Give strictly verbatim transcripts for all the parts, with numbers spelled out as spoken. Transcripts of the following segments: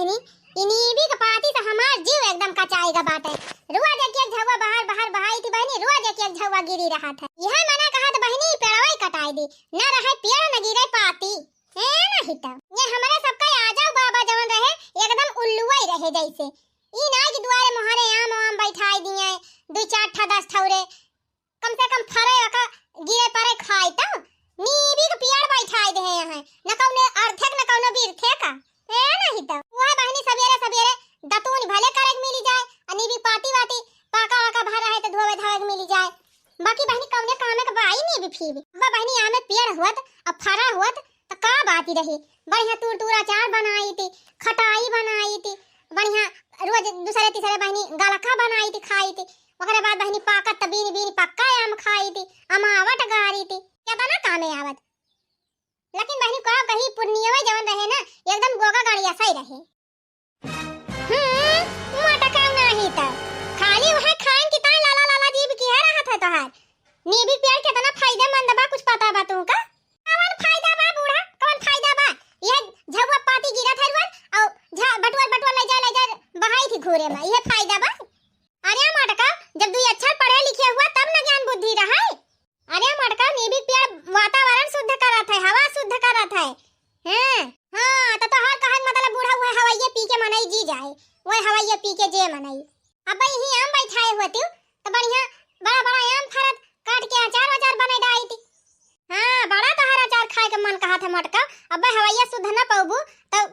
नी-, ई नीबी के पाती से हमार जीव एकदम कचाई गा बाटे। रोज एक एक झउआ बहार बहार बहाई थी बहिनी, रोज एक एक झउआ गिरी रहत है। यह मना कहत बहिनी, पेड़वा ही कटाई दी, न रहे पेड़ न गिरे पाती। ए नहीं तो ये हमरे सबका आ जाओ बाबा जवन रहे, एकदम उल्लुआ ही रहे जैसे। ई ना कि दुआरे मोहरे आम वाम बैठाई दिए, दू चार ठा दस ठौरे, कम से कम फरे ओका गिरे परे खाई तो। नीबी के पेड़ बैठाई दे हैं, न कौनो अर्थक न कौनो बिरथे का। ए नहीं तो वह बहिनी सबेरे सबेरे दतून भले करे के मिली जाए, आ नीबी पाती वाती पाका वाका भर रहे तो धोवे धावे के मिली जाए। बाकी बहिनी कौने कामे के बाई नीबी फीबी। अब्बा बहिनी आमे पेड़ हुअत, अब फरा हुअत, त का बात ही रही। बढ़िया तूर तूर अचार बनाई थी, खटाई बनाई थी, बढ़िया रोज दूसरे तीसरे बहिनी गलका बनाई थी, खाई थी। ओकरे बाद बहिनी पाकत त बीन बीन पक्का आम खाई थी, अमावट गारी थी, केतना कामे आवत। लेकिन बहिनी का कही पुरनियवे जवन रहे ना, एकदम गोगा गाड़ी ऐसा ही रहे। हम्म, मोटकाऊ नाही त। खाली वह खान की ताई लाला लाला जीभ की है रहत है तोहार। नीबी पेड़ केतना फायदेमंद बा, कुछ पता बा तुमका? कवन फायदा बा बूढ़ा, कवन फायदा बा? यह झबुआ पाती गिरत है रुअन, और झा-, बटुअर बटुअर ले जा, ले जा, बहाई थी घूरे में, यह फायदा बा? अरे मोटका, जब दुई अक्षर पढ़े लिखे हुआ तब न ज्ञान बुद्धि रहे। अरे मोटका, नीबी पेड़ वातावरण शुद्ध करत है, हवा शुद्ध करत है। हैं? हाँ, त तोहार कहन मतलब बूढ़ा हुआ हवैया पी के मनई जी जाए, वह हवैया पी के जे मनई। अब यही आम बैठाए हुए तू, त बढ़िया बड़ा बड़ा आम फरत, काट के अचार वचार बने डाई थी। हाँ, बड़ा तोहार अचार खाए के मन कहत है मोटका, अब हवैया शुद्ध न पौबू, त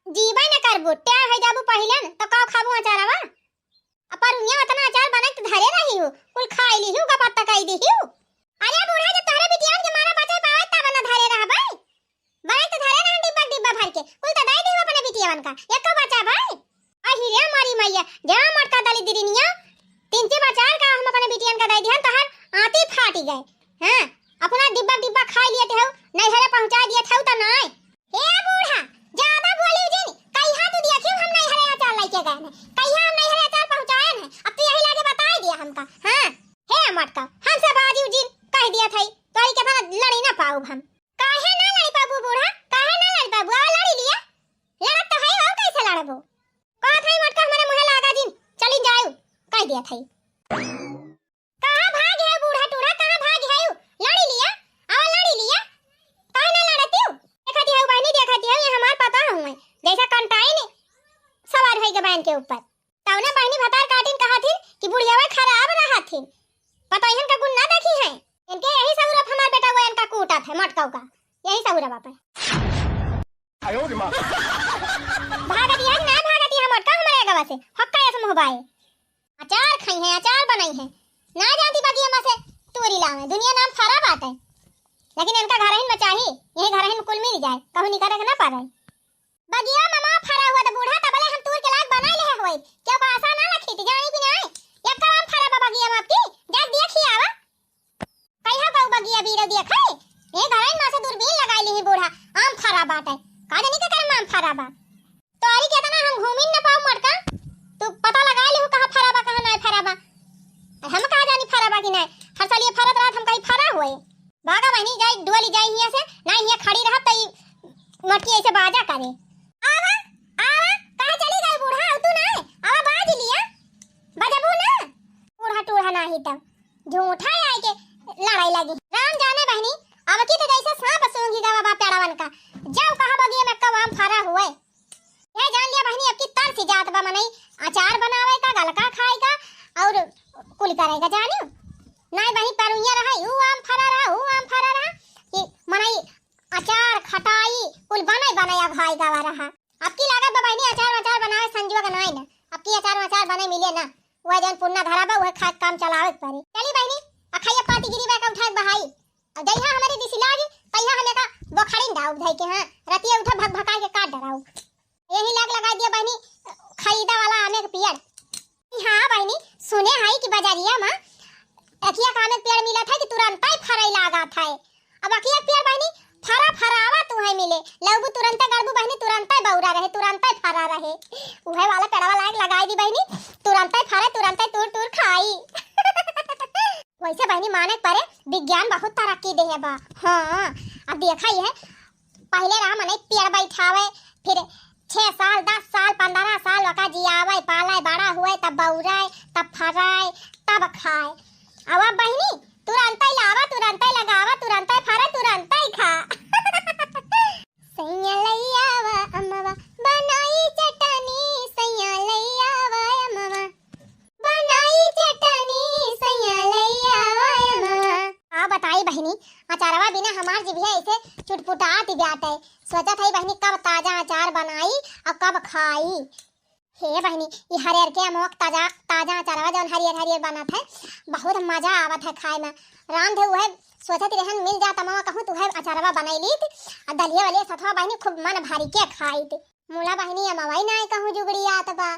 जीबे न करबू, टेढ़ हो जाबू पहिले न, त का खाबू अचारवा? आ परुनिया अतना अचार बनाई त धरे रही हो, कुल खाई ली हो, गपत तकाई दी हो। अरे बूढ़ा, जब तोहरे बिटियान के मारा बचे पावे तब न धरे रहबे। बनाई त धरे रहन डिब्बा डिब्बा भर के, कुल त दे दी अपने बिटियावन का, एको बचा भाई। अही रे मारी मैया, जा मोटका दली दिरिनिया, तीन चार अचार का हम अपने बिटियान का दे दिहन, तोहर आंती फाटी गए। हाँ, अपना डिब्बा डिब्बा खाई लिए थे हो, नैहरे पहुंचा दिए थे हो त नाय। हे बूढ़ा, ज्यादा बोलियो जिन। कहिया तू देखियो हम नैहरे अचार लेके गए हैं, कहिया हम नैहरे अचार पहुंचाए हैं, अब तू यही लागे बताई दिया हमका। हाँ, हे मोटका, हमसे बाजियो जिन, कह दिया था, तोरी के थाना लड़ी ना पाऊब हम। काहे ना लड़ी पाबू बूढ़ा, काहे ना लड़ी पाबू? आवा लड़ी लिया, लड़त तो है, और कैसे लड़बो? कहा था मोटका हमारे मुँहे लागा जिन, चली जाऊ, कह दिया था। कहाँ भाग है बूढ़ा टूढ़ा, कहाँ भाग है? लड़ी लिया, आवा लड़ी लिया, काहे ना लड़ती हो? देखती हो बहनी, देखती हो, ये हमार पता हुए, जैसा कंटाइन सवार होई के बहन के ऊपर। तौने बहनी भतार काटिन कहत हिन कि बुढ़ियावा खराब रहत हिन, पतोहियन का गुण ना देखी हैं। इनके यही सौरभ हमार बेटा वो इनका कूटत है, मोटकऊ का, यही सौरभ आप है। भागत यही ना भागत यहाँ मोटका हमारे गवा से, हक्का यस मुँह बाए। अचार खाई है, अचार बनाई है। ना जानती बगिया में से तूरी लावे, दुनिया नाम फरा बाटे। लेकिन इनका घरहिन में चाही, यही घरहिन में कुल मिल जाए, कहूँ निकाले के ना पावे। बगिया में माँ फरा हुआ तो बूढ़ा तबले हम तूर के लाग बनाई ले होई। क्यों का आशा ना रखी थी, जानी कि नहीं? एक काम फरा बा बगिया में आपकी, जा देखी आवा। कहिया गऊ बगिया बीरो देखै? ए घरइन मा से दूरबीन लगाई लिही बूढ़ा, आम फरा बाटै। का जानी केकर मा आम फरा बा। तोरी केतना हम घूमिन न पाऊ मोटका। तू पता लगाई लिहू कहाँ फरा बा, कहाँ नाय फरा बा। अब हम का जानी फरा बा कि नाय। हर साल ये फरत रहत हम कहीं फरा हुए। भागा बहिनी जाई, डोली जाई हियाँ से, नाय हियाँ खड़ी रहत त ई मोटकी ऐसे बाजा करे। आवा, आवा, कहाँ चली गई बूढ़ा? आव तू नाय, आवा बाज लिया, बजबू ना। बूढ़ा टूढ़ा नाही तब। झूठा आए के लड़ाई लगी। राम जाने बहिनी, अब की तो जैसे सांप सूंघी गवा बा पेड़वन का। जाओ कहा बगिया में कब आम फरा हुए। ये जान लिया बहिनी, अब की तरस जात बा मनई अचार बनावे का, गलका खाए का और कुल करे का जानियो। नाय बहिनी परुइया रहा, ऊ आम फरा रहा, ऊ आम फरा रहा कि मनई अचार खटाई कुल बने बने अघाई गवा रहा। अब की लागत बा बहिनी अचार वचार बनावे संजुआ के नाई ना। अब की अचार वचार बने मिले ना। वह जौन पुन्ना धरा बा, वह खा के काम चलावे के पड़ी। चली बहिनी, अखैया पाती गिरी बा का उठाए के बहाई। और जइहा हमारे दिसी लागी, तइहा हम एका बोखड़िन डाउब धई के, हाँ, रतिया उठा भक भकाई के काट डराऊ। यही लाग लगाई दिया बहिनी, खरीदा वाला आमे के पियर। हाँ बहिनी, सुने हई कि बजरिया मा अखिया के आमे के पेड़ मिलत है कि तुरंतै फरै लागत है। अब अखिया के पेड़ बहिनी फरा फरावा तू है मिले, लौबू तुरंतै गड़बू बहिनी, तुरंतै बौरा रहे, तुरंतै फरा रहे। उहे वाला पेड़वा लाग लगाई दी बहिनी, तुरंतै फरै, तुरंतै तूर तूर खाई। वैसे बहिनी माने के परे, विज्ञान बहुत तरक्की देहे बा। हाँ, अब देखा ये, पहिले रहा मनई पेड़ बैठावे, फिर छह साल, दस साल, पन्द्रह साल ओका जियावै, पालै, बड़ा होय, तब बउरै, तब फरै, तब खाय। अब बहिनी, तुरंतै लावा, तुरंतै लगावा, तुरंतै फरै, तुरंतै खा। सैया लैया आवा अमवा, बनाई चटनी, सैया लैया आवा अमवा, बनाई चटनी, सैया लैया आवा अमवा। का बताई बहिनी, अचारवा बिना हमार जिभिया ऐसे चुटपुटात बाटै। सोचत हई बहिनी, कब ताजा अचार बनाई अउर कब खाई। हे बहिनी, ई हरियर के अमवा के ताजा, ताजा अचारवा जौन हरियर हरियर बनत है, बहुत मजा आवत है खाए में। रांधे उहे सोचत रहन, मिल जात अमवा कहूँ, त उहे अचारवा बनाई लीत, आ दलिया वलिया सथवा बहिनी खूब मन भरी के खाइत। मुला बहिनी, अमवा ही नाय कहूँ जुगड़ियात बा।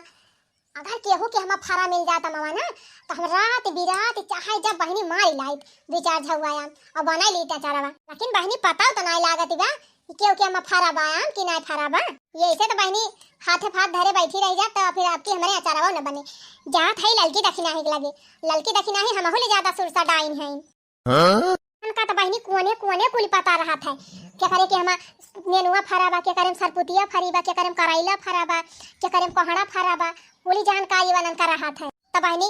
अगर केहू के हमा फरा मिल जात अमवा ना, त हम रात बिरात चाहे जब बहिनी मारी लाइत, दुइ चार झउआ आम, अउर बनाई लीत अचारवा। लेकिन बहिनी, पता त नाय लागत बा, कि केहू के अमवा फरा बा आम कि नाय फरा बा। ये ऐसे त बहिनी हाथे फाथ धरे बैठी रही जात, त फिर अबकी हमरे अचारवा न बने। जात हई ललकी दखिनाही के लगे, ललकी दखिनाही हमहू ले ज्यादा सुरसा डाइन हईन। हाँ? उनका त बहिनी कोने कोने कुल पता रहत है, केकरे के हमा नेनुआ फरा बा, केकरे में सरपुतिया फरी बा, केकरे में करैला फरा बा, केकरे में कोहड़ा फरा बा, कुली जानकारी वनन का रहत है। त बहिनी,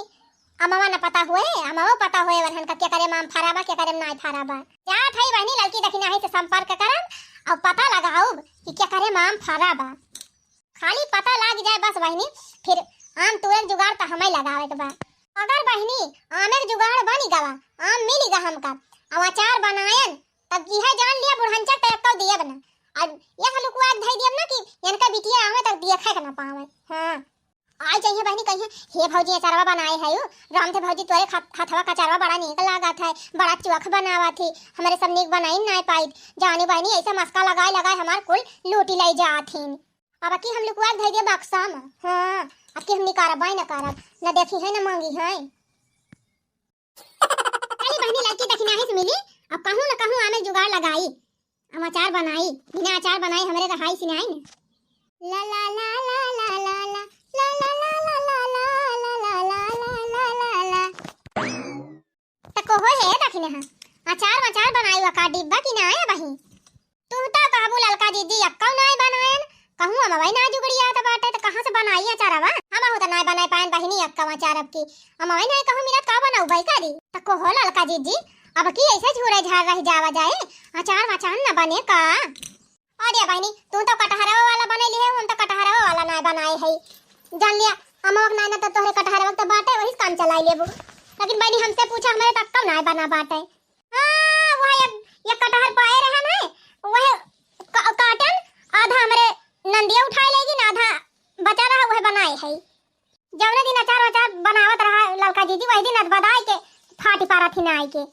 अमवा न पता होए, अमवा पता होए वनहन का केकरे में आम फरा बा, केकरे में नाय फरा बा। जात हई बहिनी ललकी दखिनाही से संपर्क करब अउर पता लगाउब कि केकरे में आम फरा बा। खाली पता लाग जाए बस बहिनी, फिर आम तूरे के जुगाड़ त हमइ लगावे के बा। अगर बहिनी आमे के जुगाड़ बनी गवा, आम मिली गा हमका, अउर अचार बनायन, तब इहे जान लिया बुढ़नचक त एक्कउ दियब ना। अउर यह लुकुआ के धइ दियब ना कि इनका बिटिया आवे तक दियखे के ना पावे। हाँ। आई जइहे बहिनी कहिहे, "हे भौजी, अचारवा बनाए है यू, रामधे भौजी तोरे खा-, हथवा का अचारवा बड़ा नीक लागत है, बड़ा चोख बनावत ही, हमरे सब नीक बनाई नाय पाइत। जानी बहिनी ऐसे मस्का लगाए लगाए हमार कुल लूटी लइ जात हीन।" अब की हम लुकुआ के धइ दिए बक्सा में। हाँ, अब की हम निकारब बाई न करब, न देखी है न मांगी है। चली बहिनी लड़की दखिनाही से मिली, अब कहूँ न कहूँ आमे जुगाड़ लगाई। हम अचार बनाई, बिना अचार बनाई हमरे रहाई सिनाई न। ला ला ला। त कहो हे दखिनहा, अचार वचार बनाई का डिब्बा कि नाय बही? तू त कहबू ललका जीजी अक्कौ नाय बनायन, कहूँ अमवै नाय जुगड़ियात बाटे, त कहाँ से बनाई अचारवा? हमहू त नाय बनाय पायन बहिनी अक्कौ अचार अब की। अमवै नाय कहूँ मिलत का बनउबै करी? त कहो ललका जीजी, अब की ऐसे झूरे झार रह जावा जाए, अचार वचार न बने का? अरे बहिनी, तू तो कटहरवा वाला बनैली है, हम तो कटहरवा वाला नाय बनाए है। जान लिया, अमवा के नाय ना तो तोहरे कटहरवा के तो बाटे, वही से काम चलाई लेबू। लेकिन बहिनी, हमसे पूछा, हमरे तक कब नाय बना बाटे। हाँ, वह एक, एक कटहर पाए रहन है, वह का-, काटन, आधा हमरे नंदिया उठाए लेगी ना, आधा बचा रहा, वह बनाए है। जौने दिन अचार वचार बनावत रहा ललका जीजी, वही दिन अदबदाई के फाटी पारत ही ना आई के।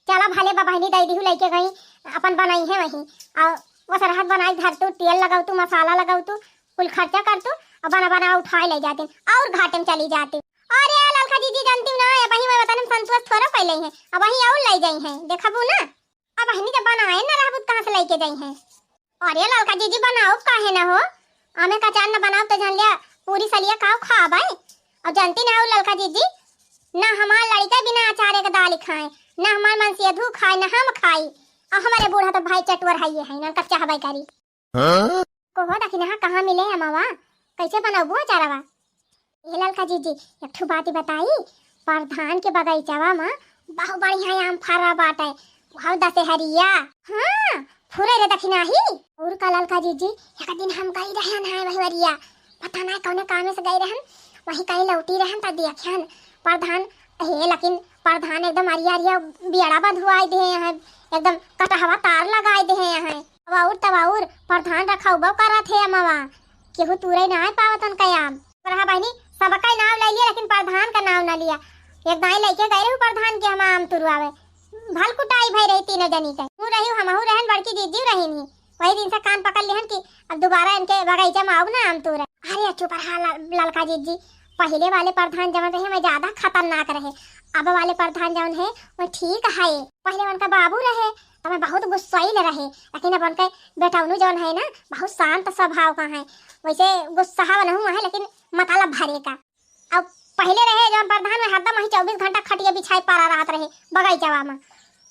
चला भले बा बहिनी, दइ दिहू लइके गई, अपन बनइहे वही। अउर वो सरहद बनाई धर तू, तेल लगउ तू, मसाला लगउ तू, कुल खर्चा कर तू, अउर बना बना उठाए ले जाते अउर घाटे में चली जाते। अरे ललका जीजी जानती ना, अब वही मैं वतन में संतोष थोड़ा पहले ही है, अब वही अउर ले जाई है, देखबू ना। अब बहिनी जब बनाए ना रहबू त कहाँ से लइके जाई है? अरे ललका जीजी, बनाउब काहे ना हो? आमे का अचार न बनाउब त जान लिया, पूरी सलिया काउ खाबै? अउर जानती ना हो ललका जीजी, ना हमार लड़िका बिना अचारे के दाल खाए, ना हमार मनसेधू खाए, ना हम खाई। अउर हमरे बूढ़ा तो भाई चटवर हइये है, इनका चाहबै करी। हाँ? कहो दखिनहा, कहाँ मिले अमवा? कैसे बनउबू अचारवा? ए ललका जीजी, एक ठो बात बताई, प्रधान के बगइचवा में बहुत बढ़िया आम फरा बाटे, बहुत दशहरिया। हाँ, फुरे रे दखिनाही। अउर का ललका जीजी, एक दिन हम गई रहन है वही वरिया, पता ना कौने कामे से गई रहन, वही कहीं लौटी रहन त देखन प्रधान, हे लेकिन प्रधान एकदम अरिया अरिया बियड़ा बंधुआई दे हैं, एकदम कटहवा तार लगाई दे हैं। अब अउर तब अउर प्रधान रखउबो करत है अमवा, केहू तुरे नाय पावत उनका आम। रहा बहिनी, सबका नाव ले लिया, लेकिन प्रधान का नाव ना लिया। एक दाई लइके गए रहू प्रधान के हम आम तुरवावे, भल कुटाई भई रही तीनों जनी के। तू रही, हमहू रहन, बड़की जीजी रही नहीं। वही दिन से कान पकड़ लिहन कि अब दोबारा इनके बगीचा में आउब ना आम तुरे। अरे चुप रहा ल-, ललका जीजी, पहिले वाले प्रधान जवन रहे, वह ज्यादा खतरनाक रहे। अब वाले प्रधान जवन है, वह ठीक है। पहिले उनका बाबू रहे, त वह बहुत गुस्सैल रहे, लेकिन अब उनके बेटौनू जवन है ना, बहुत शांत स्वभाव का है। वैसे गुस्सा नहू है, लेकिन मतलब भरे का। अब पहिले रहे जवन प्रधान, वह हरदम वही चउबीस घंटा खटिया बिछाए पड़ा रहत रहे बगइचवा में।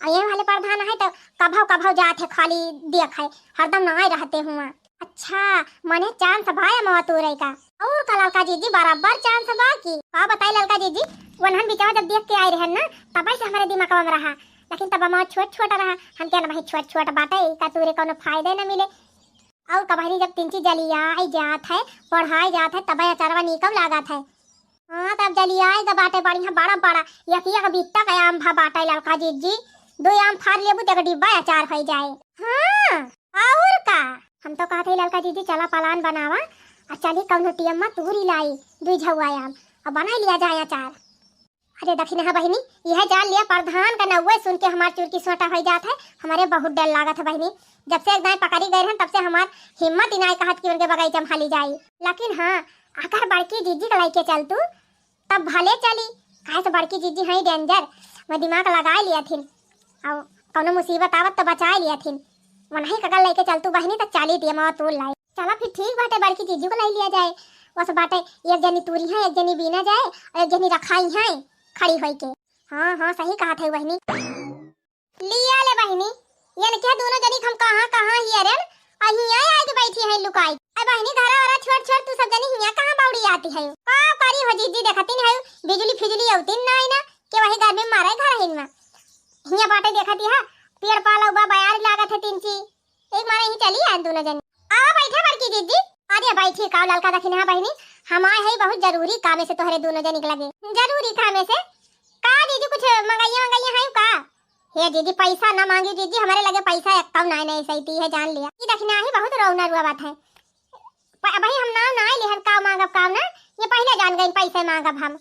अउर ये वाले प्रधान है तो कभौ कभौ जात है, खाली देख है, हरदम नाय रहते हुआ। अच्छा, मने chance बा अमवा तूरे का। और का ललका जीजी, बराबर chance बा की। का बताई ललका जीजी, वनहन बिचवा जब देख के आई रहन ना, तबै से हमरे दिमागवा में रहा। लेकिन तब अमवा छोट छोट रहा, हम कहन भाई छोट छोट बाटे, का तूरे कौनो फायदे न मिले। और का बहिनी, जब तिनची जलियाई जात है, बढ़ाई जात है, तबै अचारवा नीकव लागत है। हाँ, तब जलियाई ग बाटे बढ़िया बड़ा बड़ा, एक एक बित्ता का आम भा बाटे ललका जीजी, दो आम फाड़ लेबू तो एक डिब्बा अचार होइ जाए। हाँ, और का, हम तो कहत है ललका जीजी चला plan बनावा, आ चली कौनो टेम में तूरी लाई दुई झउआ आम, और बनाई लिया जाए अचार। अरे दखिनहा बहिनी, यह जान लिया प्रधान का नउवे सुन के हमार चुरकी सोटा होइ जात है, हमरे बहुत डर लागत है बहिनी। जब से एक दाई पकड़ी गए रहन तब से हमार हिम्मत ही नाई कहत कि उनके बगीचा में हाली जाई। लेकिन हाँ, अगर बड़की जीजी के लइके चल तू, तब भले चली, काहे से बड़की जीजी हैं danger, मैं दिमाग लगाए लिया थिन, और कौनो मुसीबत आवत तो बचाए लिया थिन। वनही का अगर लइके चल तू बहिनी तो चाली टेम तूर लाई। चला फिर ठीक बाटे, बड़की जीजी को लाई लिया जाए। बस बाटे, एक जनी तूरी है, एक जनी बीना जाए और एक जनी रखाई है खड़ी होई के। हाँ हाँ, सही कहत है बहिनी। लिया ले बहिनी, यनके दोनों जनी हम कहाँ कहाँ हियरन, आ हियाँ आके बैठी है लुकाई। अरे बहिनी, घरा वाला छोड़ छोड़ तू सब जनी हियाँ कहाँ बौड़ी आती है? का करी हो जीजी, देखती नहीं है, बिजुली फिजुली अवती नहीं ना, के वही गर्मी में मारे घर हिन में। हियाँ बाटे देखती है, पेड़ पाला उबा बयार लागत है तिनची, एक मारे ही चली आन दोनों जनी। आवा बैठा बड़की जीजी। अरे बैठी का ललका दखिनहा बहिनी, हम आए है बहुत जरूरी कामे से तोहरे दोनों जनी के लगे। जरूरी कामे से? का जीजी, कुछ मंगाइया मंगाइया है का? हे जीजी, पैसा ना मांगी जीजी, हमरे लगे पैसा एक्कौ नाय, नाय सही है, जान लिया। ई दखिनहा ही बहुत रोना रुआ बात है। प-, भाई हम नाव ना लेहन, का मांगब का ना, ये पहिले जान गइन पैसे मांगब हम।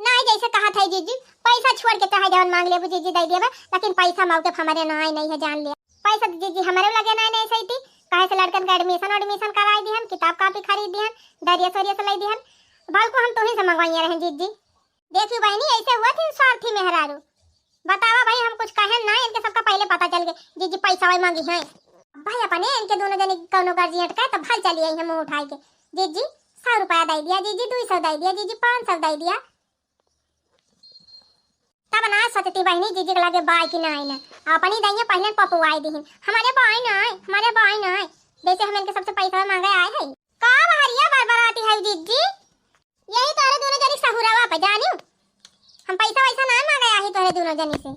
नाय, जैसे कहत है जीजी, पैसा छोड़ के चाहे जवन मांग लेबू जीजी, दे देबे, लेकिन पैसा मौके पे हमरे नाय नहीं है, जान लिया। पैसा तो जीजी हमरे लगे नाय, नाय सही, काहे से लड़कन का admission admission कराई दिहन, किताब कापी खरीद दिहन, dress व्रेस लाई दिहन, भलको हम तुही से मंगवाइए रहन जीजी। देखी बहिनी, ऐसे हुआ थी स्वार्थी मेहरारू। बतावा भाई, हम कुछ कहेन ना, इनके सबका पहिले पता चल गए। जीजी पैसा वही मांगी हैं। भाई अपने इनके दोनों जने कौनो गर्जी अटकाए तो भल चली आई है मुंह उठाए के। जीजी सौ रुपया दे दिया, जीजी दो सौ दे दिया, जीजी पाँच सौ दे दिया। तब ना सोचती बहिनी जीजी के लगे बाय कि ना आई ना। अपनी दइया पहिले पपुआई दीहिन। हमारे बाय ना आए, हमारे बाय ना आए। जैसे हम इनके सबसे पैसा मांगे आए हैं। का बहरिया बरबराती है जीजी? यही तोहरे दोनों जनी सहुरवा पे जानियो। हम पैसा वैसा ना मांगे आही तोहरे दोनों जनी से।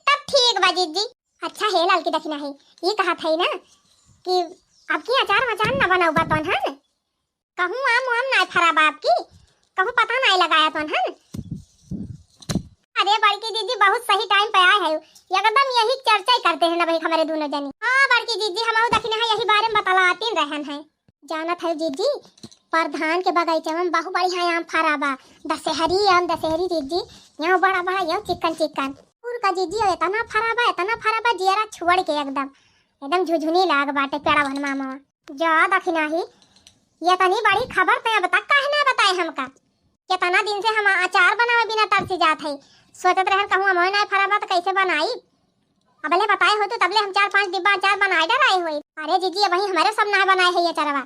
तब ठीक बा जीजी। अच्छा हे ललकी दखिनहा, ये कहत है ना कि अब की अचार वचार ना बनाऊ बा तोन हन? कहूँ आम वाम ना फरा बा आपकी? कहूँ पता ना लगाया तोन हन? अरे बड़की जीजी बहुत सही time पे आए है, एकदम यही चर्चा ही करते हैं ना भाई हमारे दोनों जनी। हाँ बड़की जीजी, हम दखिनहा यही बारे में बतलातीन रहन है। जानत है जीजी, प्रधान के बगीचा में बहुत बढ़िया आम फरा बा, दशहरी आम, दशहरी जीजी, यहाँ बड़ा बड़ा, यहाँ चिकन चिकन। और का जीजी, इतना फरा बा, इतना फरा बा, जियरा छोड़ के एकदम, एकदम झुझुनी लाग बाटे पेड़वन मामा। जा दखिनहा, ये तनी बड़ी खबर ते अब तक काहे ना बताए हमका? कितना दिन से हम अचार बनावे बिना तरसी जात है, सोचत रहन कहूँ अमोय ना फरा बा तो कैसे बनाई। अबले बताए होतू तबले हम चार पांच डिब्बा अचार बनाए डराए होई। अरे जीजी, अबही हमरे सब ना बनाए है ये अचारवा।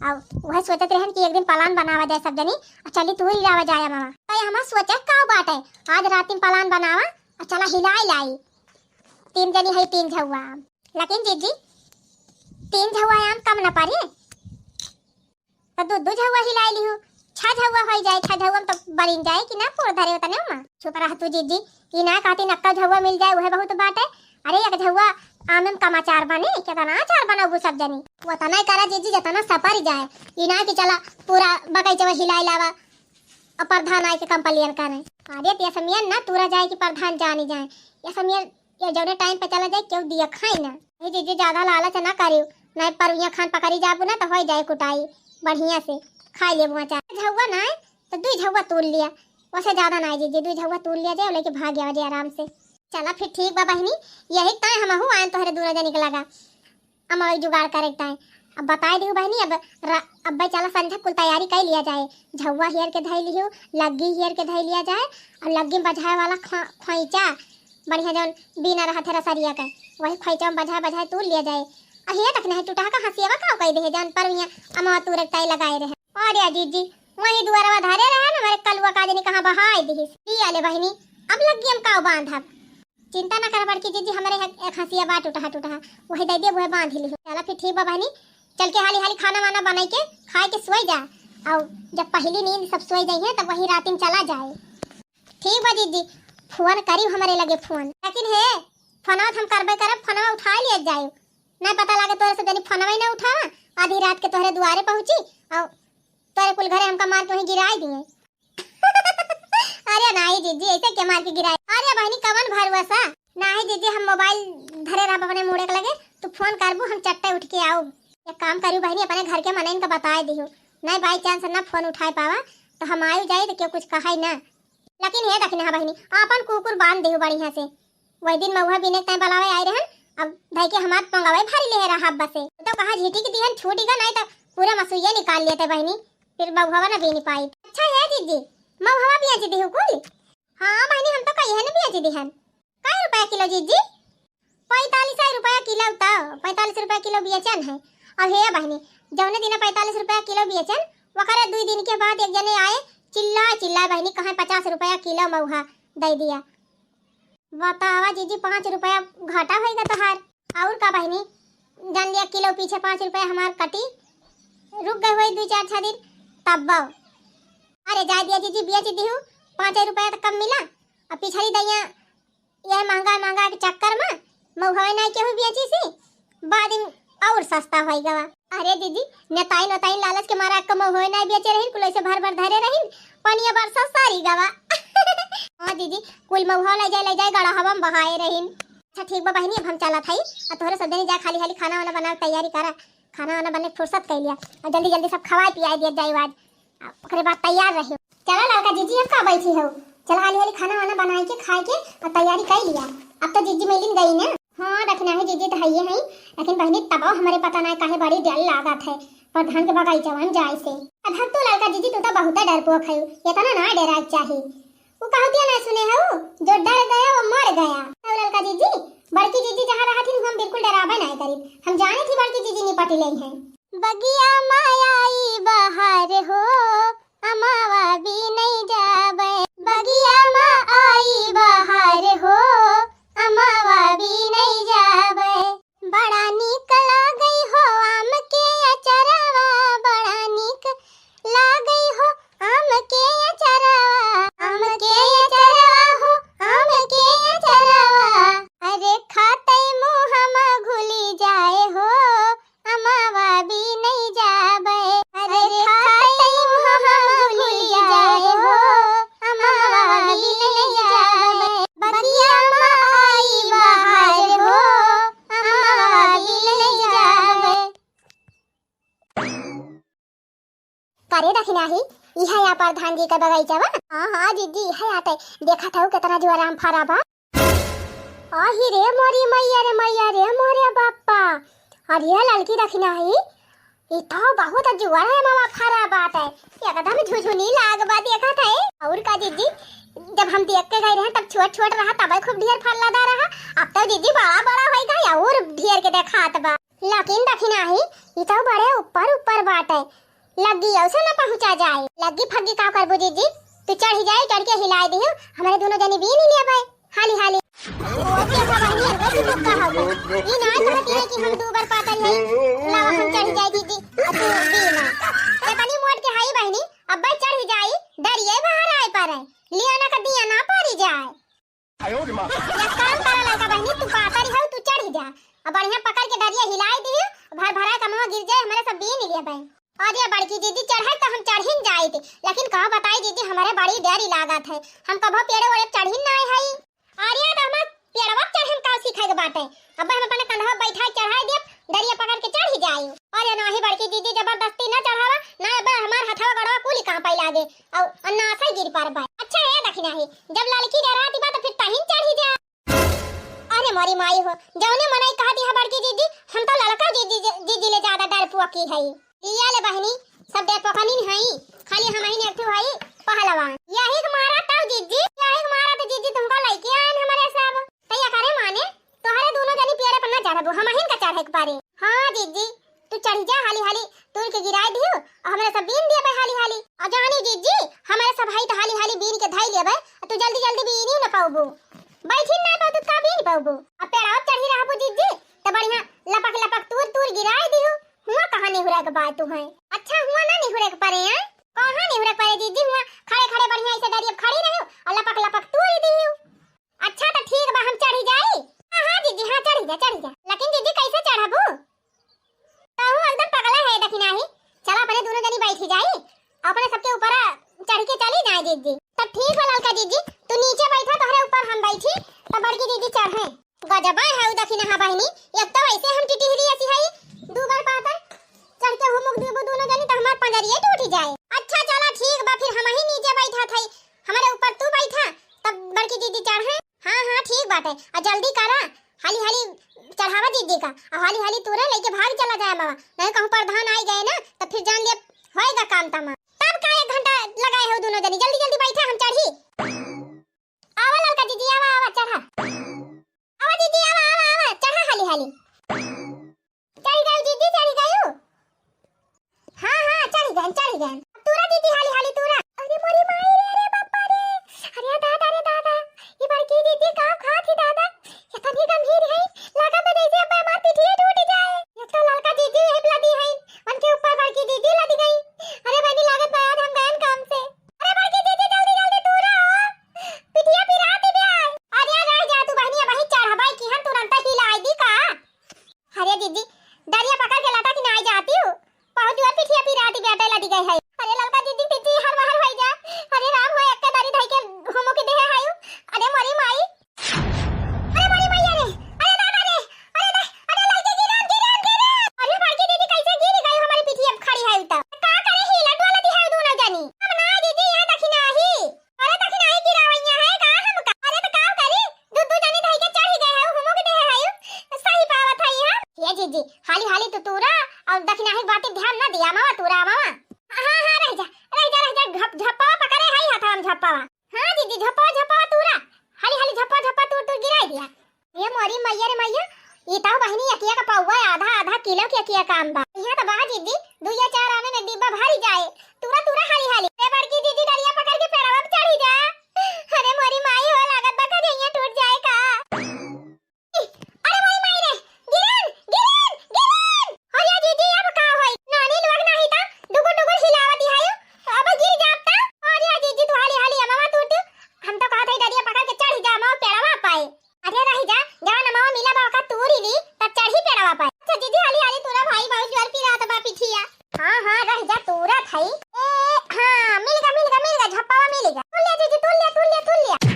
अब वह सोचत रहन कि एक दिन plan बनावा जाए सब जनी, और चली तूरी लावा जाए मामा। तो ये हमार सोचे का बात है, आज रात में plan बनावा और चला हिलाई लाई। तीन जनी है, तीन झउआ। लेकिन जीजी, तीन झउआ आम कम न पड़े? तो दू दू झउआ हिलाई लिहू, छह झउआ होइ जाए, छह झउआ में तो बरिन जाए कि ना पोर धरे उतने में। चुप रह तू जीजी, ई ना कहती नक्का झउआ मिल जाए, वह बहुत बात है। अरे एक झउआ आम में कम अचार बने, कितना अचार बनबू सब जनी? वो तो नहीं करा जीजी, जितना सपर जाए, ई ना कि चला पूरा बगीचा हिलाई लावा और प्रधान आए के complain करे। अरे ते असमियन ना तूरा जाए कि प्रधान जानी जाए, ये असमियन ये जौने time पे चला जाए, केहू दिया खाई ना। ए जीजी, ज्यादा लालच ना करियो, नहीं परुइया खान पकड़ी जाबू ना, तो होई जाए कुटाई, बढ़िया से खाई लेबू अचार। झउआ ना है, तो दुई झउआ तूल लिया, वैसे ज्यादा ना है जीजी, दुई झउआ तूल लिया जाए, लेके भाग गया जे आराम से। चला फिर ठीक बा बहिनी, यही ताय हमहू आयन तोहरे दूनो जनी के लगा। अमवा जुगाड़ करे के ताई। अब बताई दिहू बहिनी, अब रा-, अब्बे चला संझा कुल तैयारी कर लिया जाए। झउआ हियर के धई लिहू, लग्गी हियर के धई लिया जाए, और लग्गी में बझाए वाला ख-, खोइचा, बढ़िया जौन बीना रहत है रसरिया के, वही खोइचा में बझाए बझाए तूर लिया जाए। आ हिया तक नहीं टूटा का हंसियावा का कह दे जान पर हिया अमवा तूरे के ताई लगाए रहे। अरे जीजी, वही दुआरवा धरे रहे ना, हमारे कलुआ का जनी कहाँ बहाए दिहिस। लिया ले बहिनी, अब लग्गी हम काव बांधब। चिंता ना करा बड़की जीजी, हमरे एक, एक हंसिया बा टूटहा टूटहा, वही दे दिया, वही बांध ली। चला फिर ठीक बा बहिनी, चल के हाली हाली खाना वाना बनाई के खाए के सोई जा, और जब पहली नींद सब सोई जाइए तब वही रात में चला जाए। ठीक बा जीजी, फोन करी हमरे लगे फोन, लेकिन हे फोनवा त हम करबे करब, फोनवा उठा लिया जाए, नहीं पता लागे तोरे से जनी फोनवा ही ना उठावा, आधी रात के तोहरे दुआरे पहुँची और तोरे कुल घरे हमका मार के वहीं गिराई दिए। अरे नाही जीजी, ऐसे के मार के गिराई? अरे बहिनी, कवन भरुआ सा? नाही जीजी, हम मोबाइल धरे रहब अपने मुड़े के लगे, तू फोन करबू, हम चट्टे उठ के आउब। एक काम करियो बहिनी, अपने घर के मनइन का बताए दियो, नहीं by chance ना फोन उठाए पावा तो हम आयु जाई तो केहू कुछ कहाई ना। लेकिन हे दखिनहा बहिनी, आपन कुकुर बांध दियो बढ़िया से। वही दिन महुआ बीने के ताई बलावे आए रहन, अब धई के हमार पंगवे भारी लेहे रहा बसे। तो कहा झिटिक दिहन छूटिगा, नहीं तो पूरा मसुइया निकाल लेते बहिनी, फिर महुआ ना बीनी पाई। अच्छा हे जीजी, महुआ बेच दिहु कुल? हाँ बहिनी, हम तो कहिए न बेच दिहन। कै रुपया किलो जीजी? पैंतालीस रुपया किलो। तो पैंतालीस रुपया किलो बेचन है। अब हे बहिनी, जौने दिन पैंतालीस रुपया किलो बेचन, वकरे दुई दिन के बाद एक जने आए, चिल्ला चिल्ला बहिनी, कहे पचास रुपया किलो महुआ दे दिया। बतावा जीजी, पाँच रुपया घाटा होइगा तोहार। और का बहिनी, जान लिया किलो पीछे पाँच रुपया हमार कटी, रुक गए हुए दो चार छह दिन, तब बाओ। अरे जाए दिया जीजी, बेच दिहु, पाँच रुपया तो कम मिला। अब पिछली दैया यह महंगा महंगा के चक्कर में महुआ नहीं केहू बेची सी, बाद में और सस्ता होई गवा। अरे जीजी, नेताइन ओताइन लालच के मारा कम होए ना बेचे रहिन, कुल ऐसे भर भर धरे रहिन, पनिया बरसा सारी गवा। हाँ जीजी, कुल महुआ ले जाए, ले जाए, गड़ा हवा में बहाए रहिन। अच्छा ठीक बा बहिनी, अब हम चलत हई, आ तोहरे सब जनी जा खाली हाली खाना वाना बनावे के तैयारी करा, खाना वाना बने के फुर्सत कर लिया, और जल्दी जल्दी सब खवाए पियाए दिया जाए आज। आ, ओकरे बाद तैयार रहियो। चला ललका जीजी, अब का बैठी हो, चला हाली हाली खाना वाना बनाए के, खाए के, आ तैयारी कर लिया। अब तो जीजी मिलिन गई ना। हाँ, दखिनही जीजी तो हइये हई, लेकिन बहिनी तबो हमरे पता ना काहे बड़ी डर लागत है प्रधान के बगीचवा में जाए से। अब हम तो ललका जीजी, तू तो बहुते डरपोक है, इतना ना डरा के चाही। वो कहतिया ना सुने हो, जो डर गया वो मर गया। तो ललका जीजी, बड़की जीजी जहाँ रहत ही हम बिल्कुल डराबे ना करी, हम जाने थी बड़की जीजी निपटी ले हैं। बगिया माँ आई बहार हो, अमावा बीनै जाबै। बगिया मा आई बहार हो, अमावा बीनै जाबै। बड़ा नीक लागै हो आम के अचरवा, बड़ा नीक लागै हो आम के अचरवा, आम के अचरवा हो, आम के अचरवा। अरे खातै मुँह मा घुली जाए हो, अमावा बीनै जाबै। अरे खातै मुँह मा घुली जाए हो, अमावा बीनै जाबै। बगिया मा आई बहार हो, अमावा बीनै जाबै। करे दखिनही, इहे या प्रधान जी के बगीचा बा? हाँ, हाँ, जीजी, इहे आटे। देखत हऊ केतना जुआर आम फरा बा। आही रे मोरी मैया रे मैया रे मोरे बाप्पा। अरे ललकी दखिनही, ई तो बहुत जुआर है मामा फरा बाटे। एकदम झुझुनी लाग बा देखत है। और का जीजी, जब हम देख के गए रहे तब छोट छोट रहा, तबै खूब ढेर फर लदा रहा। अब तो जीजी बड़ा बड़ा होइ गए और ढेर के देखात बा। लेकिन दखिनही, ई तो बड़े ऊपर ऊपर बाटे, लग्गी औसे न पहुँचा जाए। लग्गी फग्गी का करबू जीजी, तू चढ़ी जाए, चढ़ के हिलाए दिहु, हमरे दोनों जनी बीन ही लेबै, हाली हाली। ओ, देखा बहिनी, अरे तू तो कहा हो, ई ना कहती है कि हम दू बार पातर है, लावा हम चढ़ी जाए जीजी, आ तू बीन। इतनी मोट के हाई बहिनी, अब्बै चढ़ी जाई, डरिए बाहर आए पारे, लिया ना कदिया ना पारी जाए। एक काम करा ललका बहिनी, तू पातरी हऊ, तू चढ़ी जा। अब बढ़िया पकड़ के डरिया हिलाई दिहु, भर भरा के मुँह गिर जाए, हमरे सब बीन लेबै। अरे बड़की जीजी, चढ़े तो हम चढ़िन जाइत, लेकिन का बताई जीजी, हमरे बड़ी डरी लागत है, हम कभो पेड़े ओड़े चढ़िन नाय हई। अरे तो हमार पेड़वा चढ़े में का सीखे के बाटे, अब हम अपने कंधवा बैठा चढ़ाई देब, डरिया पकड़ के चढ़ी जाई। अरे नाही बड़की जीजी, जबरदस्ती ना चढ़ावा, ना अब हमार हथवा गड़वा कुली कांपे लागे, और अन्नासे गिर पड़बे। अच्छा ए दखिनही, जब ललकी डराती बा तो फिर तहिन चढ़ी जा। अरे मोरी माई हो, जौने मनई कहती है बड़की जीजी, हम तो ललका जीजी, जीजी ले ज्यादा डरपोकी हई। इया ले बहिनी, सब डरपोकनिन हई, खाली हमहिन एक ठो हई पहलवान। यही के मारा तब जीजी, यही के मारा तो जीजी तुमको लइके आयन हमरे सब। तैया करे माने, तोहरे दोनों जनी पेड़े पर ना चढ़बो, हमहिन का चढ़े के पड़े। हाँ जीजी, तू चढ़ी जा हाली हाली, तूर के गिराए दियो, और हमरे सब बीन देबे हाली हाली। और जानी जीजी, हमरे सब हई तो हाली हाली बीन के धाई लेबे, तू जल्दी जल्दी बीन ही न पाउबो। बैठी ना पाऊ तो का बीन पाऊबू? अब पेड़वा चढ़ी रहबू जिज्जी, त बढ़िया लपक लपक तूर तूर गिराए दिहू। हुआ कहाँ निहुरे के बात तू है? अच्छा हुआ ना निहुरे के परे हैं? कहाँ निहुरे के परे जिज्जी? हुआ खड़े खड़े बढ़िया ऐसे डरिया खड़ी रही और लपक लपक तूर दिहू। अच्छा त ठीक बा, हम चढ़ी जाई। हाँ हाँ जिज्जी, हाँ चढ़ी जा, चढ़ी जा। लेकिन जिज्जी कैसे चढ़बू? कहूँ एकदम पगला है दखिनाही। चला अपने दोनों जनी बैठी जाई, अपने सबके ऊपर चढ़ के चली जाए जिज्जी। तब ठीक बा ललका जिज्जी, तू नीचे बैठा, तोहरे ऊपर हम बैठी, तब बड़की जिज्जी चढ़े। गजबा है उ दखिनाहा बहिनी, एक तो ऐसे हम टिटिहरी ऐसी है, दू बार पातर चढ़ के हुमुक देबू दोनों जनी तो हमार पंजरिए टूट जाए। अच्छा चला ठीक बा, फिर हम ही नीचे बैठा थे, हमारे ऊपर तू बैठा, तब बड़की जिज्जी चढ़े। हाँ हाँ ठीक बाटे, आ जल्दी करा, हाली हाली चढ़ावा जिज्जी का, आ हाली हाली तूरा लेके भाग चला जाए मामा, नहीं कहूँ प्रधान आई गए ना तो फिर जान लिया होएगा काम तमाम। तब का एक घंटा लगाए हो दोनों जनी, जल्दी जल्दी बैठा हम चढ़ी। आवा ललका जिज्जी, आवा आवा चढ़ा, आवा जिज्जी आवा आवा आवा चढ़ा हाली हाली। चढ़ी गयो जिज्जी, चढ़ी गयो। हाँ हाँ चढ़ी गए, चढ़ी गए। तूरा जिज्जी हाली हाली तूरा। अरे मोरी माई रे, अरे बापा रे, अरे दादा रे दादा, ये बड़की जिज्जी का खात ही दादा, इतनी गंभीर है, लागत है जैसे अब हमार पीठिए टूट जाए। एक तो ललका जिज्जी है लदी है, उनके ऊपर बड़की जिज्जी लदी गई। अरे बहनी लागत बा आज हम गयन काम से। अरे बड़की जिज्जी जल्दी जल्दी तूरा हो, पिठिया पिरात बा। अरे रह जा तू बहनी, अब ही चढ़बाई की हम तुरंत हिलाई दी का। अरे जिज्जी, डरिया पकड़ के लटा की ना आई जाती हूँ। बहुत जोर पिठिया पिराती बेटे लदी गई है। अरे ललका जिज्जी पिठी हर बाहर होई जा। अरे राम हो, एक दारी धई के होमो के देहे हायु। अरे मोरी माई। अरे मोरी माई, अरे, अरे दादा रे, अरे दा-, अरे ललकी गिरान, गिरान, गिरान। अरे बड़की जिज्जी कैसे गिर गई हमारी पिठिया खड़ी है उता। का करे ही लड्डू वाला दी है दोनों जनी। अब ना जिज्जी ये दखिनाही। अरे दखिनाही गिरावैया है का हमका? अरे त का करी? दू दू जनी धई के चढ़ी गए है, हुमुक दे है। सही पावत है हम। ये जिज्जी, हाली हाली तू तूरा और दखिनाही बात ध्यान ना दिया मामा, तूरा मामा। हाँ हाँ रह जा, रह जा, रह जा, झप झप्पा पकड़े है हाथ हम झप्पा। हाँ जिज्जी झप्पा झप्पा तूरा, हाली हाली झप्पा झप्पा तूर तूर गिराई दिया। ये मोरी मैया रे मैया, ई ताऊ बहिनी अकिया का पौवा आधा आधा किलो के अकिया काम बा। यहाँ तो बा जिज्जी, दुइया चार आने में डिब्बा भरी जाए। तूरा तूरा हाली हाली। रे बड़की जिज्जी डरिया पकड़ के पेड़वा पे चढ़ी जा। अरे मोरी माई हो, लागत बा कजैया टूट जाए का। अरे मोरी माई रे, गिरन, गिरन, गिरन। अरे जिज्जी अब का होई? नानी लोग नाही ता डुगुर डुगुर हिलावत दिहायु। अब गिर जाब ता। अरे जिज्जी तू हाली हाली अमवा टूट। हम तो कहत है डरिया पकड़ के चढ़ी जा अमवा पेड़वा पाए। अरे रही जा, जवन अमवा मिला बा ओका तूरी ली, तब चढ़ी पेड़वा पर। अच्छा जिज्जी, हाली हाली तूरा भाई, बहुत जोर पिरात बा पिठिया। हाँ हाँ रह जा, तूरा भाई। ए, हाँ मिल गा, मिल गा, मिल गा, झप्पावा मिल गा। तू ले जिज्जी, तू ले, तू ले, तू ले।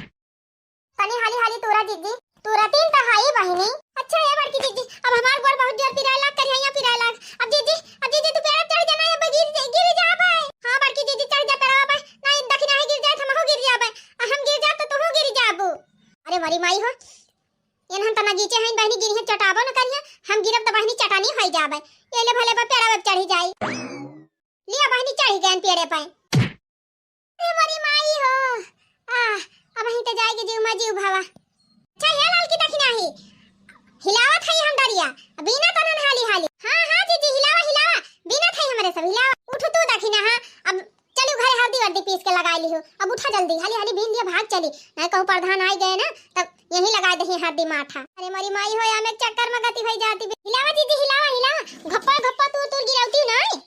तनी हाली हाली तूरा जिज्जी, तूरा तीन तो हाई बहिनी। अच्छा ये बड़की जिज्जी, अब हमार गोड़ बहुत जोर पिराए लाग, करिया पिराए लाग। अब जिज्जी, अब जिज्जी तू पेड़ चढ़ जाना, अब गिर, गिर जा भाई। हाँ बड़की जिज्जी चढ़ जा पेड़वा पर, नहीं दखिनाही गिर जाए, हमहू गिर जाबे, आ हम गिर जाब तो तूहू गिर जाबू। अरे मोरी माई हो, एनहन त नगीचे हइन बहिनी, गिरिहन चटाबो न करिहन, हम गिरब त बहिनी चटानी होई जाबे। ये ले भले बा पेड़वा पे चढ़ी जाई। लिया बहिनी चढ़ी गयन पेड़े पे। ए मोरी माई हो, आ, अब ही त जाएगी जीव मा जीव भवा। अच्छा ये ललकी दखिनाही, हिलावत है हम डरिया, बीना तनन हाली हाली। हाँ हाँ जिज्जी हिलावा हिलावा, बीना था हमरे सब हिलावा। उठ तू दखिना, हाँ अब चलू घरे हल्दी वर्दी पीस के लगाई लिहू। अब उठा जल्दी, हाली हाली बीन लिया, भाग चली, नहीं कहूँ प्रधान आई गए ना, तब यहीं लगाई दही हल्दी माठा। अरे मोरी माई हो, या में चक्कर में गति भई जाती बे। हिलावा जिज्जी हिलावा हिलावा, घप्पा घप्पा तूर तूर गिरावती नहीं।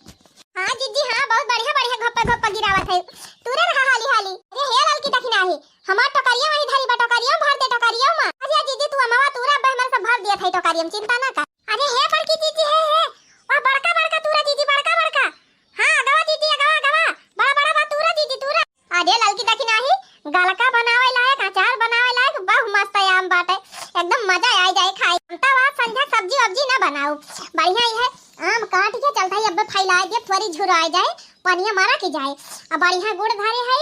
हाँ जिज्जी हाँ, बहुत बढ़िया बढ़िया घप्पा घप्पा गिरावत है, तूरे रहा हाली हाली। अरे हे ललकी दखिनाही, हमार टोकरिया वहीं धरी बा, टोकरिया भर दे, टोकरिया मा। अरे जिज्जी तू अमवा तूरा, अब हमारे सब भर दिया था टोकरिया में, चिंता ना कर। अरे हे बड़की जिज्जी, हे हे, वाह बड़का बड़का तूरा जिज्जी, बड़का बड़का। हाँ अगवा जिज्जी, अगवा अगवा, बड़ा बड़ा बा तूरा जिज्जी तूरा। अरे ललकी दखिनाही, गलका बनावे लायक, अचार बनावे लायक, बहु मस्त आम बाटे, एकदम मजा आई जाए खाए। हम तो आज संझा सब्जी वब्जी ना बनाऊ, बढ़िया ही है, आम काट के चलता ही अब फैला दे, थोड़ी झुराए जाए, पनिया मारा के जाए। अब बढ़िया गुड़ धरे है,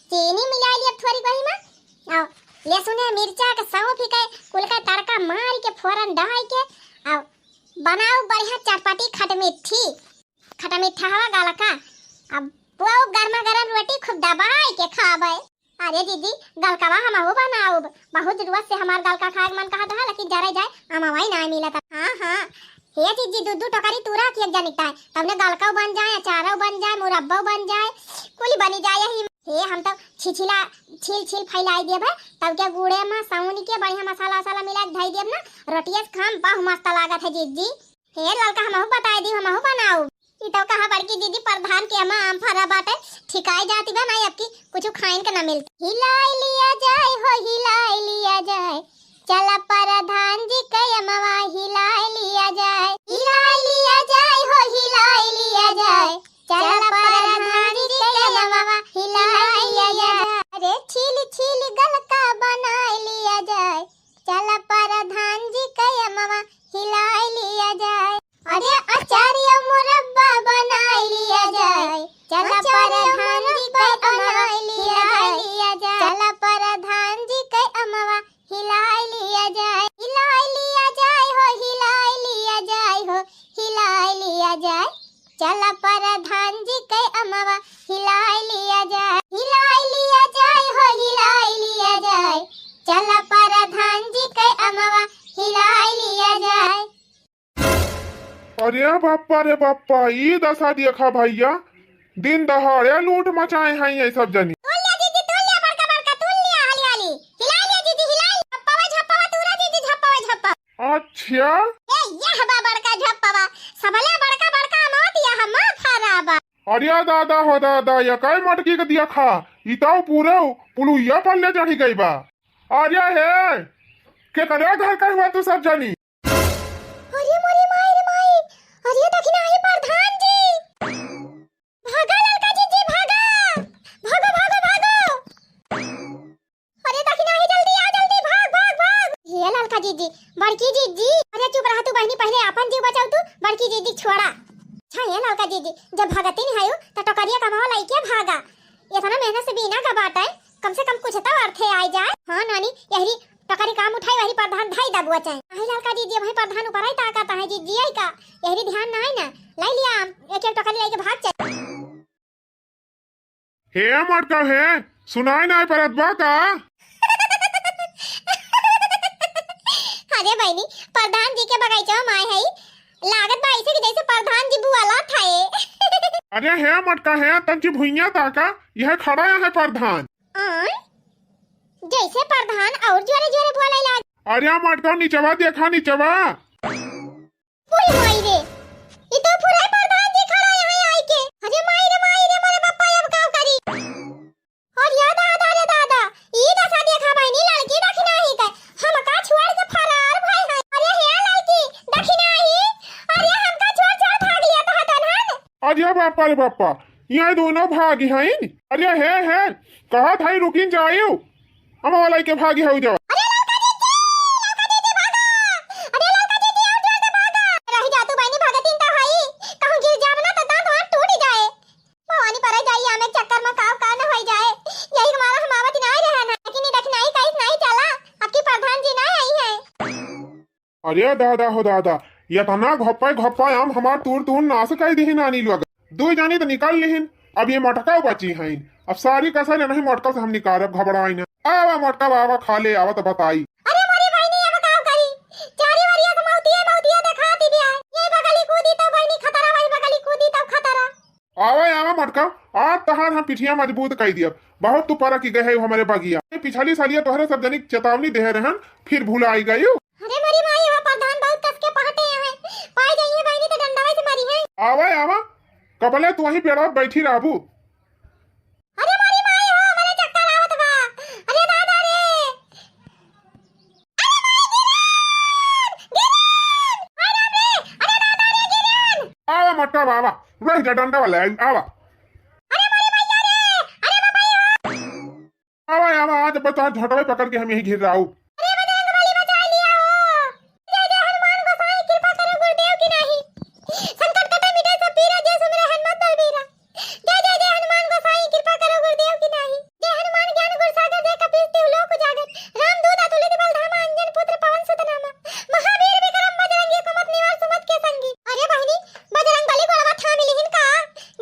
चीनी मिला लिया थोड़ी वही में, और लहसुन है, मिर्चा के, सौंफ के, कुल का तड़का मार के फोरन डाल के, और बनाऊ बढ़िया चटपटी खटमिट्ठी। खटमिट्ठा हवा गलका, अब वो गर्मा गर्म रोटी खूब दबाई के खाबे। अरे जिज्जी, गलकवा हमहू बनाउब, बहुत दिनवा से हमार गलका खाए के मन कहत रहा, लेकिन जरे जाए अमवाई ना मिलत। हाँ हाँ, हे जिज्जी, दू दू टोकरी तूरा के एक जनिक ताए, तबने गलकौ बन जाए, अचारौ बन जाए, मुरब्बौ बन जाए, कुल बनी जाए यही। हे, हम तो छिछिला छील छील फैलाई देब है, तब के गुड़े में साउनी के बढ़िया मसाला वसाला मिला के धई देब ना, रोटिया से खाम बहु मस्त लागत है जीजी। हे ललका, हमहू बताई दी, हमहू बनाऊ। ई तो कहा बड़की दीदी, प्रधान के हमा आम फरा बाटे, ठिकाई जाती बा ना, अब की कुछ खाइन के ना मिलती। हिलाई लिया जाए हो, हिलाई लिया जाए, चला प्रधान जी के अमवा हिलाई लिया जाए। हिलाई लिया जाए हो, हिलाई लिया जाए, चला प्रधान जी के अमवा हिलाई लिया जाए। अरे छील छील गलका बनाई लिया जाए, चला प्रधान जी के अमवा हिलाई लिया जाए। अरे अचार या मुरब्बा बनाई लिया जाए, चला प्रधान जी के अमवा हिलाई लिया जाए, चला प्रधान जी के अमवा हिलाई लिया जाए, हिलाई लिया जाए हो, हिलाई लिया जाए हो, हिलाई लिया जाए, चला प्रधान जी के अमवा हिलाई लिया जाए, हिलाई लिया जाए हो, हिलाई लिया जाए, चला प्रधान जी के अमवा हिलाई लिया जाए। अरे बाप्पा रे बाप्पा, ई दशा देखा भैया, दिन दहाड़े लूट मचाए हैं ये सब जनी। तूल लिया जीजी, तूल लिया, बड़का बड़का तूल लिया, हाली हाली। हिला लिया जीजी, हिला लिया। झप्पावा, झप्पावा तूरा जीजी, झप्पावा, झप्पावा। अच्छा। ए, यह बा बड़का झप्पावा, सबले बड़का बड़का अमवा दिया हम फराबा। अरे दादा हो दादा, ये काय मटकी के दिया खा, ई तो पूरे पुलुइया पर ले चढ़ी गई बा। अरे हे, केकरे घर का हुआ तू सब जनी? अरे मोरे माई रे माई, अरे दखिनाही प्रधान जी। भागा ललका जीजी, भागा। भागो, भागो, भागो। अरे दखिनाही, जल्दी आओ, जल्दी, भाग, भाग, भाग। ये ललका जीजी, बड़की जीजी। अरे चुप रहा तू बहिनी, पहिले आपन जीव बचाऊ तू, बड़की जीजी छोड़ा। अच्छा ये ललका जीजी, जब भगती नहीं आयु, त टोकरिया कमावा लइके भागा। इतना मेहनत से बीना का बाटा है, कम से कम कुछ तो अर्थे आइ जाए। हाँ नानी, यहरी टोकरी काम उठाई, वहरी प्रधान धाई दबुआ चाहे। अही ललका जीजी, वही प्रधान ऊपर आई ताकत है जीजी, आई का? यहरी ध्यान ना आई ना, लाई लिया आम, एक एक टोकरी लेके भाग चल। हे मटका हे, सुनाई नाई परत बा का? अरे बहिनी, प्रधान जी के बगीचा में आए हई, लागत बा ऐसे कि जैसे प्रधान जी बुआला था ए। अरे हे मटका हे, तंची भुइया ताका, यह खड़ा है प्रधान। आय? जैसे प्रधान और जोरे जोरे बोले लाग। अरे मटका नीचवा देखा, नीचवा। ओए माई रे, ई तो पूरा प्रधान जी खड़ा है यहाँ आई के। अरे माई रे माई रे, मोरे बापा अब का करी? अरे दादा रे दादा, ई दशा देखा बहिनी, लड़की दखिनाही के, हमका छोड़ के फरार भई है। अरे हे लड़की दखिनाही, अरे हमका छोड़ छोड़ भाग लिया तो हतन हन। अरे बापा रे बापा, यहाँ दोनों भाग हैं। अरे हे हे, कहा था रुकिन जाइयो, हम वाला के भागी हो जाओ। अरे ललका जीजी, ललका जीजी भागा। अरे ललका जीजी और जोर से भागा। रही जा तू बहिनी, भागतिन तो हई, कहूँ गिर जाब ना तो दांत वांत टूट जाए। भवानी परे जाई आमे चक्कर में काव का न होई जाए। यही हमारा हम आवत ना रहे ना, लेकिन ई दखिनाही कैस नहीं चला, अब की प्रधान जी ना आई है। अरे दादा हो दादा, इतना घप्पा घप्पा आम हमार तूर तूर नास कई दिहिन नानी लोग। दो जानी तो निकाल लिहिन, अब ये मटका बची हैं। अब सारी कसर नहीं मटका से हम निकारब, घबराई ना। आवा मटका बाबा खा ले, आवा तो बताई। अरे मोरी बहिनी, अब का करी? चारी ओरिया तो मौतिया मौतिया देखा दी बिया। ये बगली कूदी तो बहिनी खतरा, वही बगली कूदी तो खतरा। आवा, आवा मटका, आज तहार हम पिठिया मजबूत कई दियब। बहुत तू परक गए है हमरे बगिया। पिछली सालिया तोहरे सब जनिक चेतावनी देहे रहन, फिर भुलाई गयू। अरे मोरी माई, हो प्रधान बहुत कस के पहटे हैं। पाई जाइए बहिनी तो डंडा से मारी है। आवा, आवा, कबले तू वहीं पेड़ा बैठी रहबू। अरे मोरी माई हो, हमरे चक्कर आवत बा। अरे दादा रे। अरे माई गिरन! गिरन! हाय राम रे! अरे दादा रे गिरन! आवा मटका बाबा, रह जा डंडा वाला, आवा। अरे मोरी मैया रे! अरे बाबा हो! आवा, आवा, आज बता झटवे पकड़ के हम यहीं घिर रहा हूँ। अरे बजरंग बली बचा लिया हो। जय जय हनुमान गोसाई कृपा करो गुरुदेव की नाही। संकट कटे मिटे सब पीरा जे सुमिरे हनुमत बलबीरा। जय जय जय हनुमान गोसाई कृपा करो गुरुदेव की नाही। जय हनुमान ज्ञान गुण सागर जय कपीस तिहु लोक उजागर। राम दूत अतुलित बल धामा अंजन पुत्र पवन सुत नामा। महावीर विक्रम बजरंगी कुमत निवार सुमत के संगी। अरे बहिनी, बजरंग बली गोड़वा थामी लिहिन का?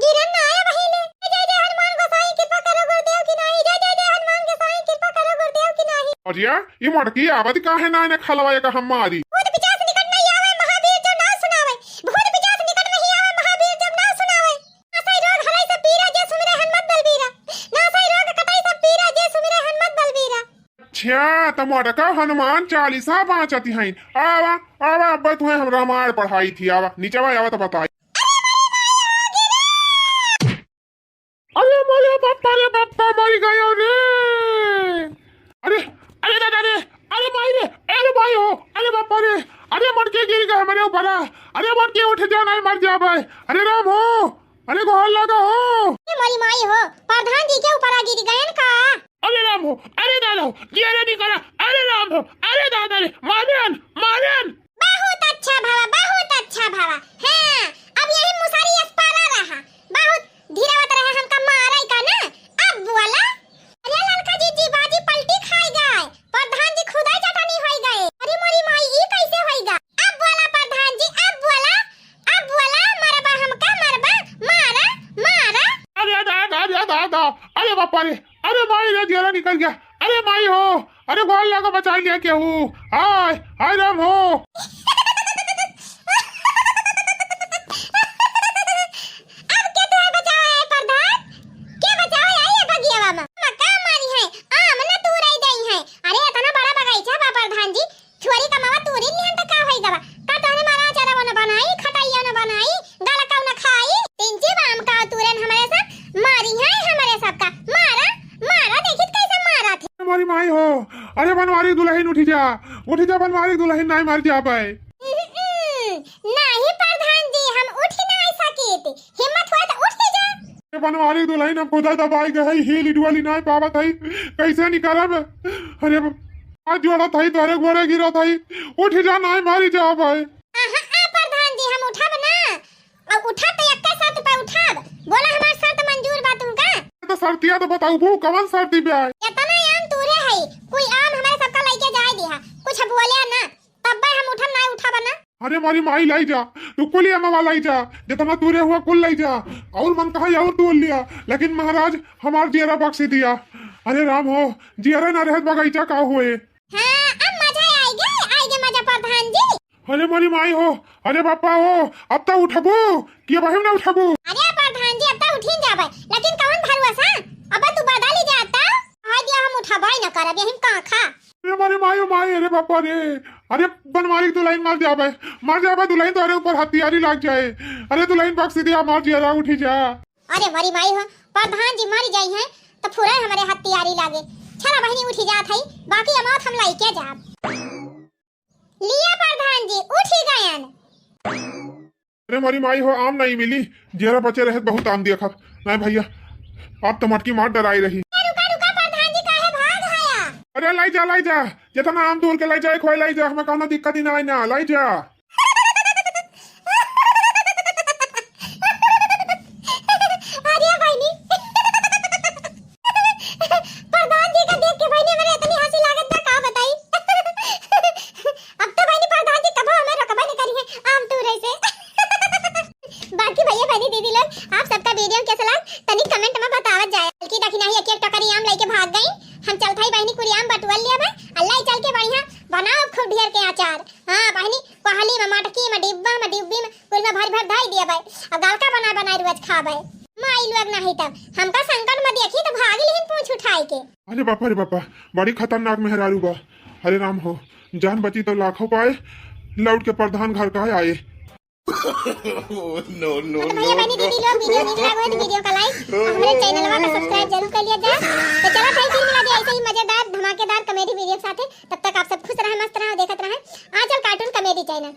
गिरन ना आया बहिले। जय जय हनुमान गोसाई कृपा करो गुरुदेव की नाही। जय जय जय हनुमान गोसाई कृपा करो गुरुदेव की नाही। अरे ये मटकी आवत काहे ना, इन्हें खलवाए का हम मारी। भूत पिचास निकट नहीं आवे महावीर जब नाम सुनावे। भूत पिचास निकट नहीं आवे महावीर जब नाम सुनावे। नासै रोग हरै सब पीरा जे सुमिरे हनुमत बलबीरा। नासै छ्या, त मोटका हनुमान चालीसा बाँचत हईन। आवा, आवा, अब्बे तुहैं हम रामायण पढ़ाई थी, आवा, नीचवा आवा त बताई। अरे मोरे बाप्पा रे बाप्पा, मरि गयो रे। अरे, अरे दादा रे, अरे माई रे, अरे माई हो, अरे बाप्पा रे, अरे मोटकी गिर गए हमरे ऊपर, अरे मोटकी उठ जा, नाहीं मर जाबे, अरे राम हो, अरे गोहर लगा हो। ए मोरी माई हो, प्रधान जी के ऊपर आ गिर गयन का? अरे राम हो, अरे दादा हो, जियरा निकला, अरे राम हो, अरे दादा रे, मारेन, मारेन। बहुत अच्छा भावा, बहुत अच्छा भावा। हाँ, अब यही मुसारी अस्पारा रहा। बहुत धीरवत रहे हमका मारे का ना। अब बोला। अरे ललका जी, जी बाजी पलटी खाई गए। प्रधान जी खुदाई चटनी होई गए। अरे मोरी माई, ई कैसे होई गा? अब बोला प्रधान जी, अब बोला। अब बोला, मरबा हमका, मरबा, मारा, मारा। अरे दादा, अरे दादा, अरे बापा रे, अरे माई रे, जियरा निकल गया। अरे माई हो, अरे गोहर लगा, बचाई लिया केहू। हाय, हाय राम हो। अब के तुहैं बचावा है प्रधान? के बचावा है ये बगियावा में? हम का मारी है? आम न तूरै दई है। अरे इतना बड़ा बगीचा बा प्रधान जी, छोरी कमावा तूरी लिहन त का होई गवा? का तोहरे मारा अचारवा न बनाई, खटाइया न बनाई, गलका न खाई? तिनची बाम का तूरेन हमरे सब, मारी है हमरे सबका। मारा, मारा, देखित कैसे मारा थे। अरे मोरी माई हो, अरे बनवारी दुलहिन उठी जा, उठी जा बनवारी दुलहिन, नाहीं मर जाबे। हम्म, नाहीं प्रधान जी, हम उठी नाहीं सकीत, हिम्मत होय त उठी जा। अरे बनवारी दुलहिन, हम खुदा दबाई गए, हीली डुअली नाहीं पावत है, कैसे निकलब? अरे हाथ जोड़त हई, तोहरे गोड़े गिरत हई, उठ जा, नाहीं मारी जाबे। अहा, आ प्रधान जी, हम उठब ना। अब उठब त एक्के शर्त पे उठब। बोला, हमार शर्त मंजूर बा तुमका? तो शर्तिया तो बताऊ, वो कवन शर्ती बा? इतना आम तूरे हई, कोई आम हमारे सबका लइके जाए दिहा, कुछ बोले ना, तब्बे हम उठब, नाहीं उठब ना। अरे मोरी माई, लाई जा, तू कुल ये मवा लाई जा, जितना तूरे हुआ कुल लाई जा, और मन कहा और तोड़ लिया, लेकिन महाराज हमार जियरा बख्शी दिया। अरे राम हो, जियरा ना रहत बगीचा का हुए। हाँ, अब मजा आएगा, आएगा मजा प्रधान जी। अरे मोरी माई हो, अरे बापा हो, अब तो उठबू कि अब हम ना उठबू? अरे प्रधान जी, अब तो उठिन जाबे, लेकिन कौन भरोसा, अब तू बदल ही जाता। हाय दिया, हम उठबे न करब, यही में काखा। अरे मोरी माई हो माई, अरे बापा रे, अरे बनवारी दुलहिन मर जाबे, मर जाबे दुलहिन, तोहरे ऊपर हथियारी लाग जाए। अरे दुलहिन बख्शी दिया, हमार जियरा उठी जा। अरे मोरी माई हो, प्रधान जी मर जाई हैं तो फुरे हमरे हथियारी लागे। चला बहिनी उठी जात हई, बाकी अमाउंट हम लइके जाब। लिया प्रधान जी, उठी गयन। अरे मोरी माई हो, आम नाहीं मिली, जियरा बचे रहे बहुत आम दिया खा। नाहीं भैया, अब तो मटकी मार डराई रही। ए, रुका, रुका, प्रधान जी काहे भाग हया? अरे लाई जा, लाई जा, जितना आम तूर के लाई जा, एक होए लाई जा, हमें कौनो दिक्कत ही ना आई ना, लाई जा। अरे बहिनी, प्रधान जी का देख के बहिनी हमरे इतनी हंसी लागत बा, का बताई। अब तो बहिनी प्रधान जी कबो हमें रोकबे न करी है आम तूरे से। बाकी भैया बहिनी दीदी लोग, आप सबका वीडियो कैसा लग, तनी कमेंट में बतावत जाए। बल्कि देखी नहीं, एक एक टोकरी आम लेके भाग गई। हम चलत हई बहिनी, कुल आम बटुअल लिया भाई, अल्लाह चल के बढ़िया बनाओ खूब ढेर के अचार। हाँ बहिनी, कोहली में, मटकी में, डिब्बा में, डिब्बी में, कुल में भर भर धई दिया भाई। अब गलका बना बना रोज खाबे। माई लोग नहीं तब हमका संकट में देखी तो भाग लिहिन पूंछ उठाई के। अरे बापा रे बापा, बड़ी खतरनाक मेहरारू बा। अरे राम हो, जान बची तो लाखों पाए, लौट के प्रधान घर का आए। No, no, तो भैया बहनी दीदी लोग, वीडियो नीक लागो है तो वीडियो का लाइक और हमारे चैनलवा का सब्सक्राइब जरूर कर लिया जाए। तो चला भाई, फिर मिला जाए ऐसे ही मजेदार धमाकेदार कॉमेडी वीडियो के साथे। तब तक आप सब खुश रहे, मस्त रहे, देखत रहे आंचल कार्टून कॉमेडी चैनल।